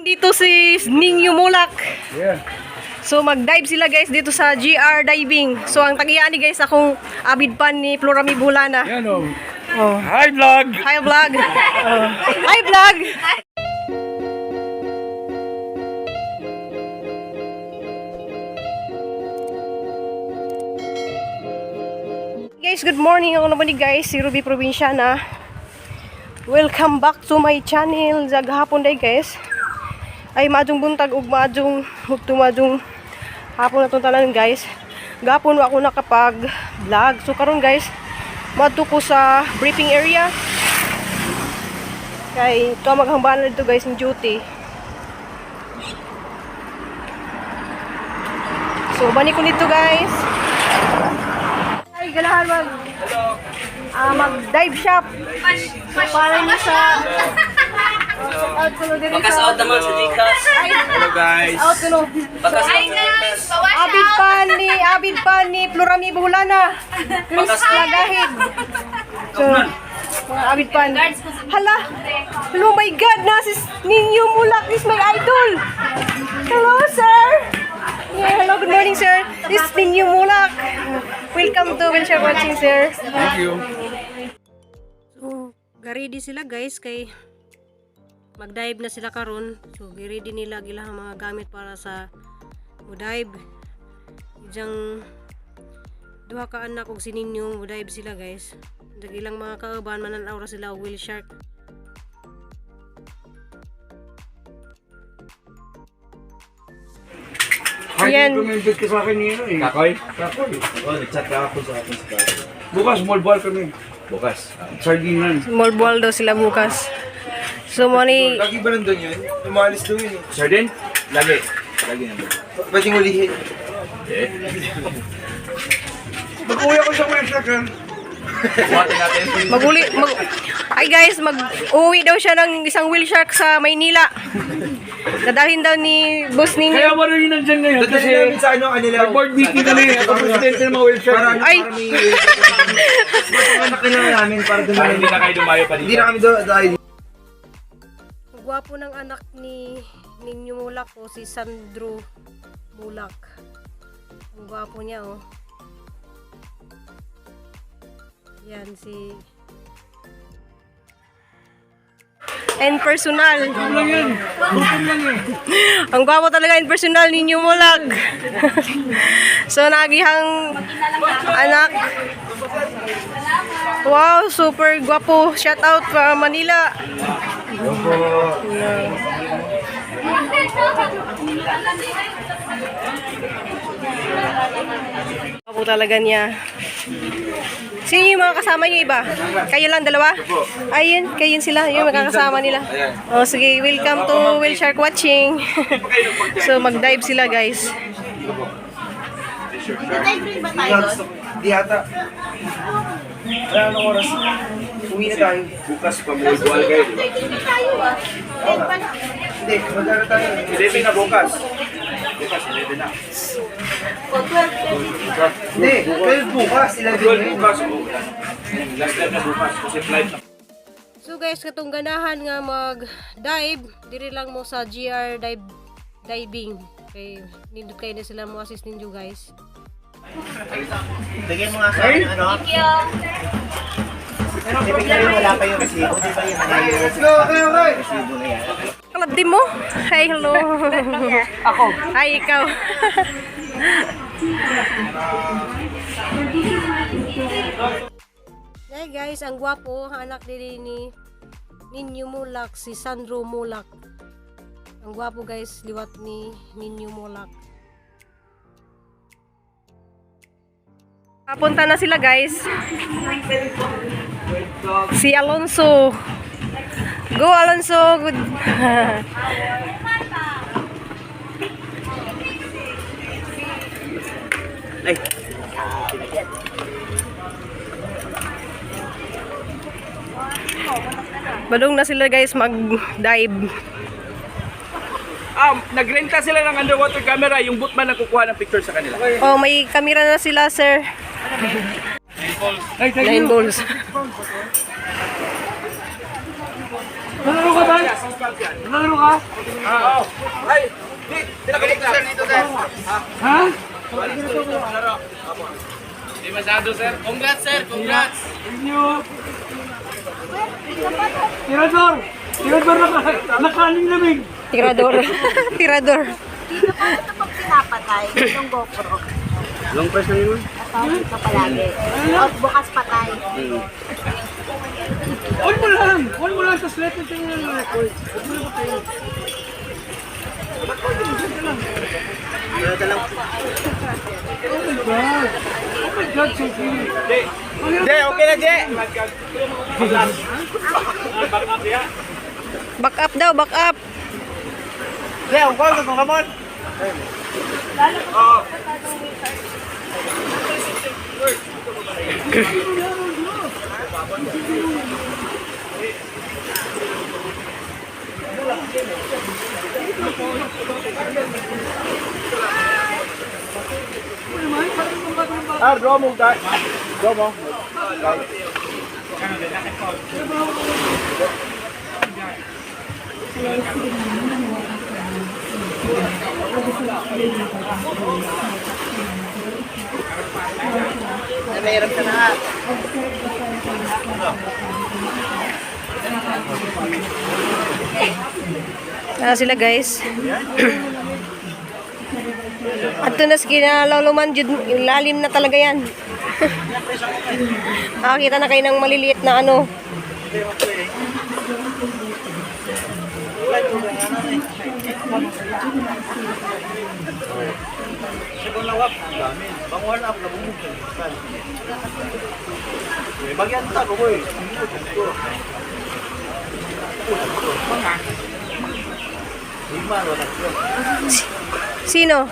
Dito si Ninyo Mulak. Yeah. So mag-dive sila, guys, dito sa GR Diving. So ang tagiyaan ni, guys, akong abid pan ni Florami Bulana. Yan o. Oh. Hi, vlog! Hi, vlog. Oh. Hi, vlog. Guys, good morning. Ako naman ni, guys, si Ruby Provinciana. Welcome back to my channel. Zaghapon day, guys. Ay maadjong buntag ug maadjong ug hapon na tong tanan, guys. Gapon wa ako nakapag vlog. So karon, guys, maadto ko sa briefing area. Kay ito ang maghambaan na dito, guys, ng duty. So bani ko nito, guys. Ay, ganahan mag dive shop. So para niyo sa out ko no diri sa Bakas out naman sa Gcash. Ay, Hello, guys! out ko no. Bakas out sa Gcash. Abid pa ni Florami Buhulana. Chris Lagahid. So, mga abid pan. Hala! Hello, my God! Na si Ninyo Mulak is my idol! Hello, sir! Yeah, hello, good morning, sir. This is Ninyo Mulak. Welcome to Wheelchair Watching, sir. Thank you. So, gaready sila, guys, kay mag-dive na sila karon. So, giready nila gilang mga gamit para sa mo-dive. Ijang duha ka anak og si Ninyo mo-dive sila, guys. Dagilang mga kauban mananaw ra sila og whale shark. Hi, Yan. Tumindot ka sa akin niyo eh. Kakoy? Kakoy. Oo, nag-chat ka ako sa akin sa bahay. Bukas, small ball kami. Bukas. Sardinan. Small ball daw sila bukas. So, mo ni Lagi ba nandun yun? Umalis doon yun eh. Sardin? Lagi. Lagi nandun. Pwedeng ulihin. Eh? Mag-uwi ako sa West ha? Buhatin natin. Maguli mag Ay, guys, mag-uwi daw siya ng isang whale shark sa Maynila. Dadalhin daw ni Boss Kaya Ninyo. wala rin nandyan ngayon Dadalhin kasi namin sa ano, kanila. may board meeting kami. Ako presidente ng mga wheelchair. Para ano, Ay! para may... Mas anak na lang namin para doon. Para hindi na kayo dumayo pa Hindi dito. na kami doon dahil Gwapo ng anak ni Ninyo Mulak o si Sandro Mulak. Ang gwapo niya, oh. Yan si And personal. Lang yan. Gutom lang eh. Ang gwapo talaga in personal ninyo Mulak. So nagihang anak. Wow, super gwapo. Shout out from Manila. Gwapo talaga niya. Sino yung mga kasama niyo iba? Kayo lang dalawa? Ayun, kayo yun sila. Yung magkakasama nila. Oh, sige, welcome to Whale Shark Watching. So, mag-dive sila, guys. Hindi ata. Wala anong oras. Uwi na tayo. Bukas pa mulbual kayo, di ba? Hindi, magkano tayo. 11 na bukas. Bukas, 11 na. Hindi, 12 bukas. 11 12 ngayon. bukas. Oo. Last time na bukas kasi flight na. So guys, katong ganahan nga mag-dive, diri lang mo sa GR Dive Diving. Okay, nindot kayo na sila mo assist ninyo, guys. Bigyan mo nga sa akin, ano? Thank you. Ibig wala pa yung resibo. Di ba yung ano yung Let's go, okay. resibo na yan? Kalab din mo? Hi, hello. Ako. Hi, ikaw. Hey guys, ang gwapo, ang anak diri ni Ninyo Mulak, si Sandro Mulak. Ang gwapo, guys, liwat ni Ninyo Mulak. Papunta na sila, guys. Si Alonso. Go, Alonso. Good. Balong na sila, guys, mag-dive. Nagrenta sila ng underwater camera. Yung boatman ang kukuha ng picture sa kanila. Oh, may kamera na sila, sir. Ay, thank Nine you. balls. Nalaro ka ba? Nalaro ka? Ah, oo. Ay, di, pinakabalik lang. Dito, sir. Ha? Di masyado, sir. Congrats, sir. Congrats. Thank you. Tirador! Tirador nakaling lamig. Tirador. Tirador. Dito pa ito pag pinapatay, yung GoPro. Long press lang yun. Natawag ka palagi. O bukas patay. On mo lang! On mo lang sa slate na tingnan ng record. Huwag mo na patayin. Oh my God! Oh my God, Sophie! Je, okay na, Je! Back up daw, back up. Je, ang kwan, kung kamon. Ah, draw mo, guys. Draw mo. Mahirap ka na. Na sila guys. Ato na sa kinaluluman, jud, lalim na talaga yan. Nakakita na kayo ng maliliit na ano. Banguhan up, nabubog. Bagyan ta ko eh. Sino?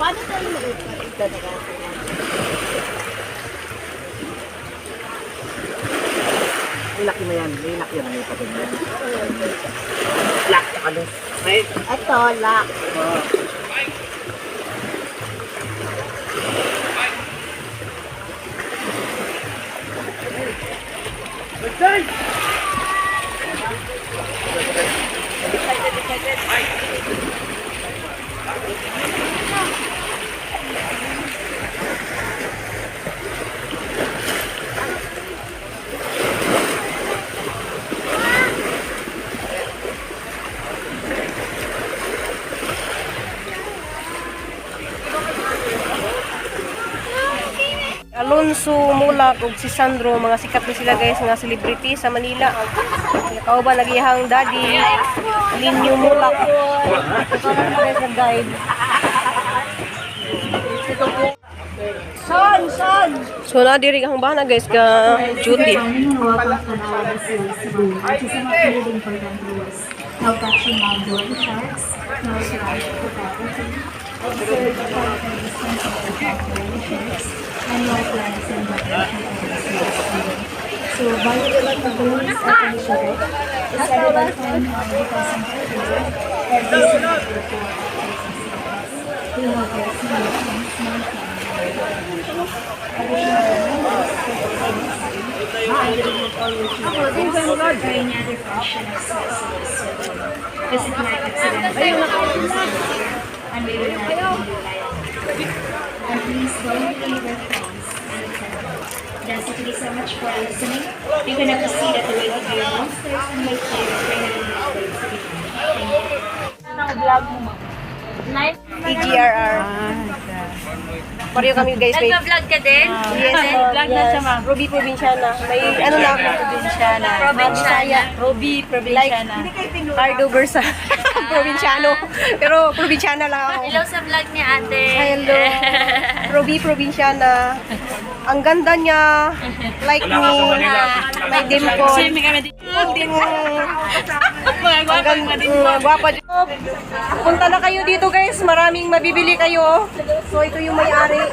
Paano tayo maipagdadagan? May laki na yan. May laki yan. May paganda. Lock. Ano? May Ito, lock. Alonso Mulak ug si Sandro, mga sikat na sila guys, mga celebrity sa Manila. Kauban lagi iyang daddy, Linyo Mulak. Ito na guys nag-guide. Son, son. So na diri ang bana guys ka duty. Now catching outdoor sharks, nose photography, observe the distance of the sharks, and lifelines and butterflies. So, Biological Initiative is celebrating on 2024 every single We have a small small Additional for any other function of Visit my and we will not be liable. And please don't leave your phones unattended. That's thank you so much for listening. You can now proceed at the waiting area downstairs and wait here for another update to be. Thank you. EGRR. Pareho kami, guys. May Nagpa-vlog ka din? Yes, Vlog na siya, ma'am. Ruby Provinciana. May ano na ako. Provinciana. Provinciana. Ruby Provinciana. Cardo Versa. Provinciano. Pero provinciana lang ako. Hello sa vlog ni ate. Hello. Ruby Provinciana. Ang ganda niya. Like me. May dimple. Same kami din. Din. Mga Ang gwapa ganda. mga din. Gwapa. Punta na kayo dito, guys. Maraming mabibili kayo. So ito yung may-ari.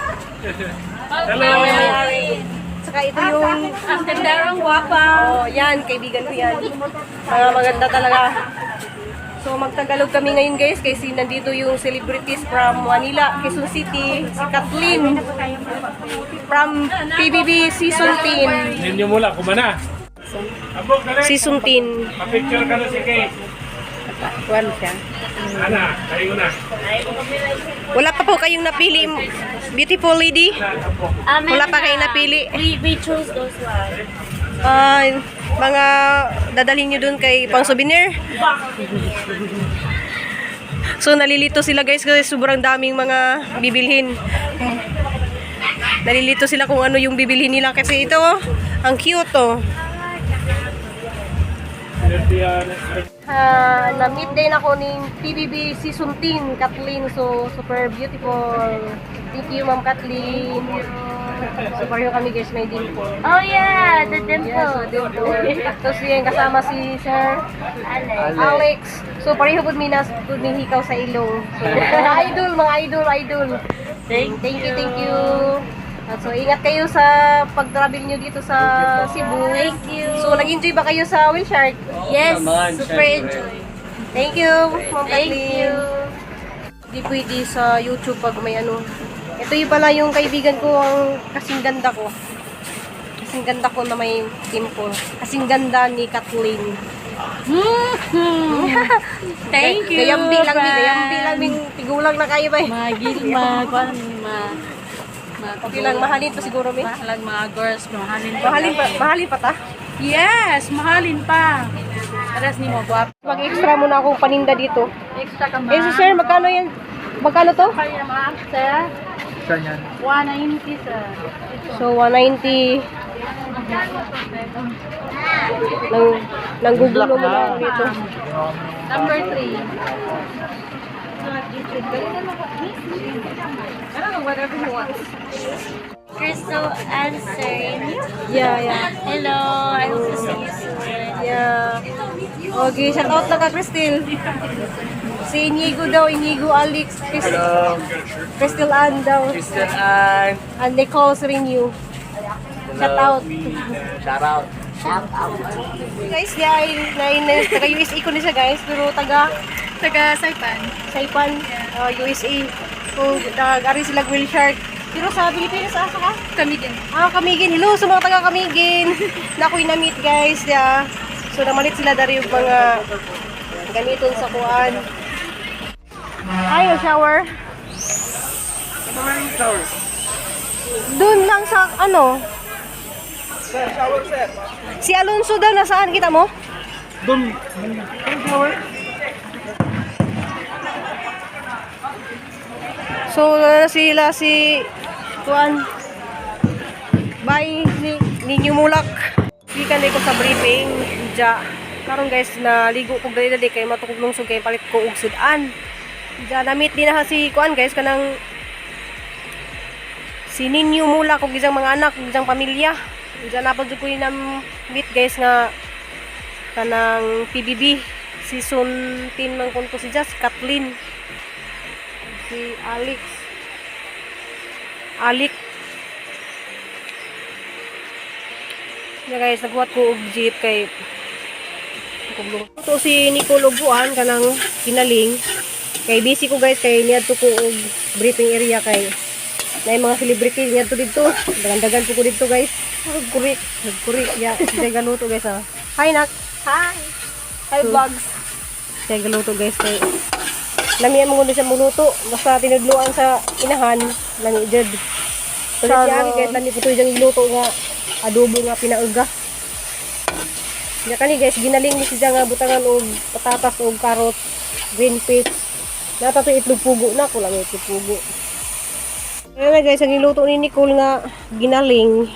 Hello! May-ari. Saka ito yung Ang gandarang gwapa. Oh, yan, kaibigan ko yan. Mga maganda talaga. So magtagalog kami ngayon, guys, kasi nandito yung celebrities from Manila, Quezon City, si Kathleen from PBB Season 10. Ninyo mula, kumana. Abog, dali. Season 10. Pa-picture ka na si Kay. Ana, tayo na. Wala pa po kayong napili, beautiful lady. Ah, meron Wala pa kayong na. napili. We chose those one. Ah, mga dadalhin nyo dun kay pang souvenir. So nalilito sila, guys, kasi sobrang daming mga bibilhin. Nalilito sila kung ano yung bibilhin nila kasi ito, oh, ang cute oh. Ah, na-meet din ako ng PBB Season 10, Kathleen. So, super beautiful. Thank you, Ma'am Kathleen. So, pareho kami, guys, may dimple. Oh yeah, the dimple. Yes, so dimple. Tapos yun, kasama si Sir Alex. Alex. So, pareho po mi nas po mi hikaw sa ilong. So, mga idol, mga idol, idol. Thank Thank you, thank you. At so, ingat kayo sa pag-travel nyo dito sa Cebu. Thank you. So, nag-enjoy ba kayo sa Whale Shark? Yes, Naman, super syempre. enjoy. Thank you, Ma'am Thank Kathleen. you. Hindi pwede sa YouTube pag may ano. Ito yung pala yung kaibigan ko, ang kasing ganda ko. Kasing ganda ko na may dimple. Kasing ganda ni Kathleen. Thank you. Gayambi lang, mi. friend. Gayambi lang, ming tigulang na kayo ba? Mga gilma, kuan ma ma Okay lang, mahalin pa siguro, mi. Mahalag mga girls, mahalin pa. Mahalin pa, mahalin pa ta? Yes, mahalin pa. Aras ni mo gwapa. Mag-extra muna akong paninda dito. Extra ka Eh, so sir, magkano yan? Magkano to? Kaya ma'am, sir. Saan yan? 190 sir. So, 190. Nang, nanggugulo muna ako dito. Number 3. Crystal answering. Yeah. Hello, I hope to see you soon. Yeah. Okay, shout out na ka, Christine. Si Inigo daw, Inigo Alex, Hello. Crystal Ann daw, Kristen Ann. and Nicole Sereno. Shout out. Shout out. Guys, yeah, na, taga USA ko ni siya, guys, pero taga Taga Saipan. Saipan, USA. So, nag-ari sila whale shark. Pero sa Pilipinas, asa ka? Camiguin. Ah, Camiguin. Hello sa mga taga Camiguin. Na ako'y na-meet, guys. Yeah. So, namalit sila dari yung mga gamiton sa kuan. Ay, yung shower. Doon lang sa ano. Si Alonso daw nasaan kita mo? Doon. Shower? So na sila si kuan. Bye ni Ninyo Mulak. Gikan ko sa briefing ja. Karon, guys, naligo ko dali dali kay matukog lungsod kay palit ko og sudan. Ja na-meet din na si kuan, guys, kanang si Ninyo Mulak ug isang mga anak ug isang pamilya. Ja na jud ko na meet, guys, nga kanang PBB season 10 man kun to si Jas Kathleen, si Alex. Alik. Ya guys, nagbuhat ko og jeep kay to si Nicole og buwan kanang ginaling. Kay busy ko, guys, kay niadto ko og briefing area kay na mga celebrity niadto didto. Dagan-dagan po ko didto, guys. Nagkuri, nagkuri. Ya, siya galuto, guys ah. Hi, nak. Hi! Hi, vlogs! Siya galuto, guys, kay lami ang mga siya muluto basta tinudluan sa inahan lami jud. So si Aki guys, lami po diyang giluto nga adobo nga pinauga. Nya kani, guys, ginaling ni siya nga butangan og patatas og carrot, green peas. Nata to itlog pugo na ko lang itlog pugo. Ayan na guys, ang niluto ni Nicole nga ginaling.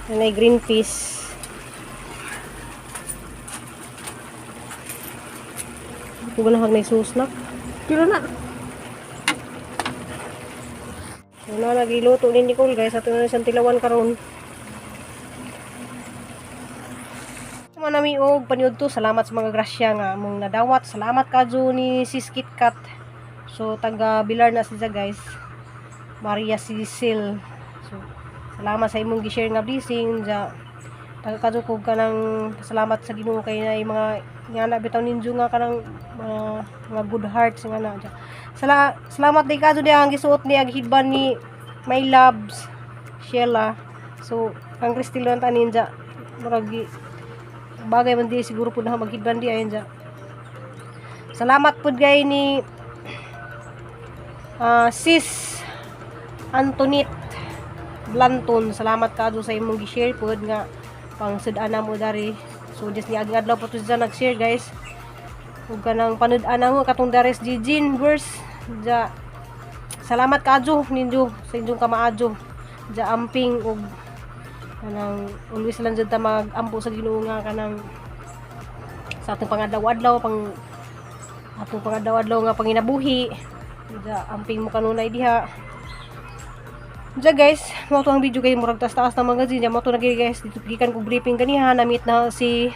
Yan ay green peas. Hindi ko ganahag na isusnak. Pero na. So na, nagiluto ni Nicole guys. Ato na siyang tilawan karon. Manami og paniud to. Salamat sa mga grasya nga among nadawat. Salamat kadyo ni Sis KitKat. So taga Bilar na siya guys. Maria Cecil. So salamat sa imong gi-share nga blessing. Ja, taga kadyo kog kanang salamat sa Ginoo kay na mga ngana bitaw ninyo nga kanang mga good hearts nga na. Ja. Salamat day kadyo diha ang gisuot ni ag headband ni My Loves Sheila. So ang Crystal lang ta ninja murag bagay man di siguro pud na maghidban di ayon dya. Salamat pud gay ni Sis Antoinette Blanton. Salamat kaadto sa imong gi-share pud nga pang sud-ana mo dari. So just ni aging adlaw pa to siya nag-share guys. Ug kanang panud-ana mo katong dares Jijin verse ja. Salamat kaadto ninyo sa inyong kamaadyo. Ja amping ug kanang always lang jud ta mag-ampo sa Ginoo nga kanang sa atong pangadlaw-adlaw pang atong pangadlaw-adlaw nga panginabuhi. Ja amping mo kanunay diha. Ja guys, mao to ang video kay murag taas-taas na magazine. Ja mao to na gyud, guys, dito gikan ko briefing ganiha na meet na si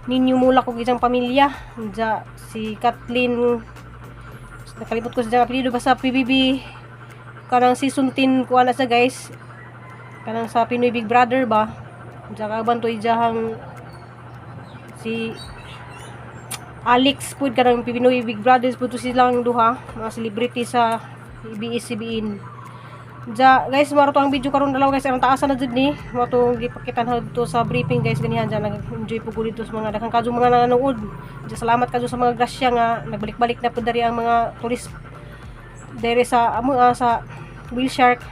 Ninyo Mulak ug isang pamilya. Ja si Kathleen, nakalimot ko sa apelyido, basta PBB kanang season 10 kuha na siya guys, kanang sa Pinoy Big Brother ba. Diya kauban to ijahang si Alex pud, kanang Pinoy Big Brothers pud to silang duha, mga celebrity sa ABS-CBN. Ja, guys, maro to ang video karon dalaw guys, ang taasan na jud ni. Mao to gipakitan dito sa briefing guys ganihan ja nag-enjoy po ko dito sa mga daghang kadyo mga nanonood. Ja, salamat kadyo sa mga grasya nga nagbalik-balik na pud dari ang mga tourist dere sa amo sa Whale Shark.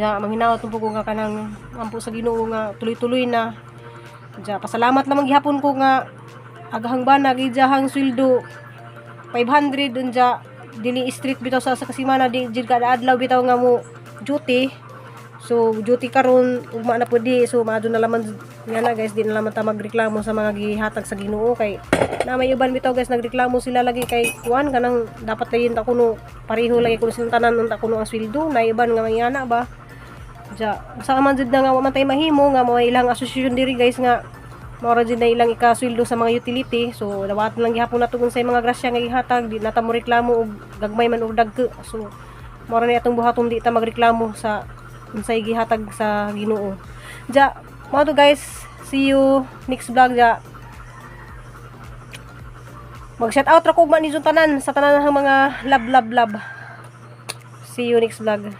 Ja, manghinaot po ko nga kanang ampo sa Ginoo nga tuloy-tuloy na. Ja, pasalamat lamang gihapon ko nga agahang banag ijahang sweldo 500 unja dili street bitaw sa kasimana, di jud kada adlaw bitaw nga mo duty. So duty karon, ugma na pud di. So maadto na laman nga na guys, di na laman ta magreklamo sa mga gihatag sa Ginoo kay na may uban bitaw guys, nagreklamo sila lagi kay kuan kanang dapat layin ta kuno pareho lagi kuno silang tanan unta kuno ang sweldo na iban nga mangana ba. Ja, sa man jud na nga wa man tay mahimo nga mo ilang asosasyon diri guys nga mao ra jud na ilang ikasweldo sa mga utility. So dawat lang gihapon nato kung sa mga grasya nga gihatag, di na ta mo reklamo og gagmay man og dagko. So mao ra ni atong buhaton, di ta magreklamo sa unsay gihatag sa Ginoo. Ja, mao to guys. See you next vlog ja. Mag shout out ra ko ugma ni tanan sa tanan ng mga love love love. See you next vlog.